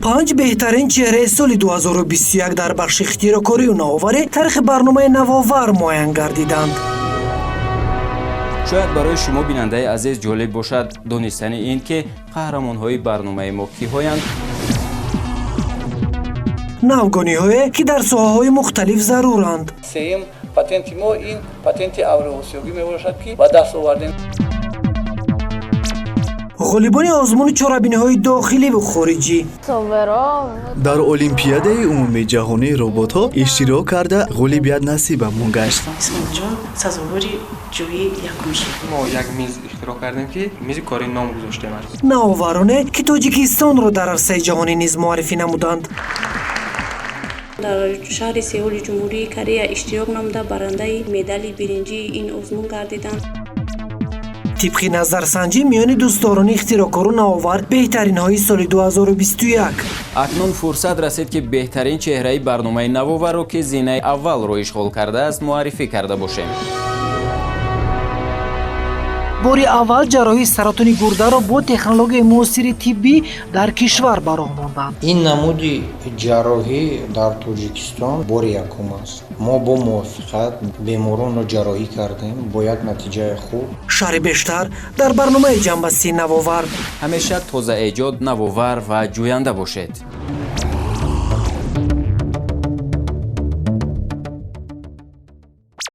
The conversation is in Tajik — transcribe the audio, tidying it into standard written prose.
Панҷ беҳтарин чеҳраи соли 2021 дар бахши ихтироъкорию навоварӣ тариқи барномаи «Навовар» муайян гардиданд. Шояд барои шумо, бинандаи азиз, ҷолиб бошад донистани ин, ки қаҳрамонҳои барномаи мо киҳоянд. Навгониҳое, ки дар соҳаҳои мухталиф заруранд. Сеюм патенти мо ин патенти авроосиёгӣ мебошад, ки ба даст овардем. Ғолибони озмуни чорабиниҳои дохиливу хориҷӣ. Дар Олимпиадаи умумии ҷаҳонии роботҳо иштирок карда, ғолибият насибамон гашт. Исмоилҷон сазовори ҷои якум шуд. Мо як миз ихтироъ кардем, ки мизи корӣ ном гузоштем. Навовароне, ки Тоҷикистонро дар арсаи ҷаҳонӣ низ муаррифӣ намуданд. Дар шаҳри Сеули Ҷумҳурии Корея иштирок намуда, барандаи медали биринҷии ин озмун гардиданд. Тибқи назарсанҷӣ миёни дӯстдорони ихтироъкору навовар, беҳтаринҳои соли 2021. Акнун фурсат расид, ки беҳтарин чеҳраи барномаи «Навоварро», ки зинаи аввалро ишғол кардааст, муаррифӣ карда бошем. Бори аввал ҷарроҳии саратони гурдаро бо технологияи муосири тиббӣ дар кишвар ба роҳ монданд. Ин намуди ҷарроҳӣ дар Тоҷикистон бори якум аст. Мо бо мувофиқат беморонро ҷарроҳӣ кардем бо як натиҷаи хуб. Шарҳи бештар дар барномаи ҷамъбасти «Навовар». Ҳамеша тозаэҷод, навовар ва ҷӯянда бошед.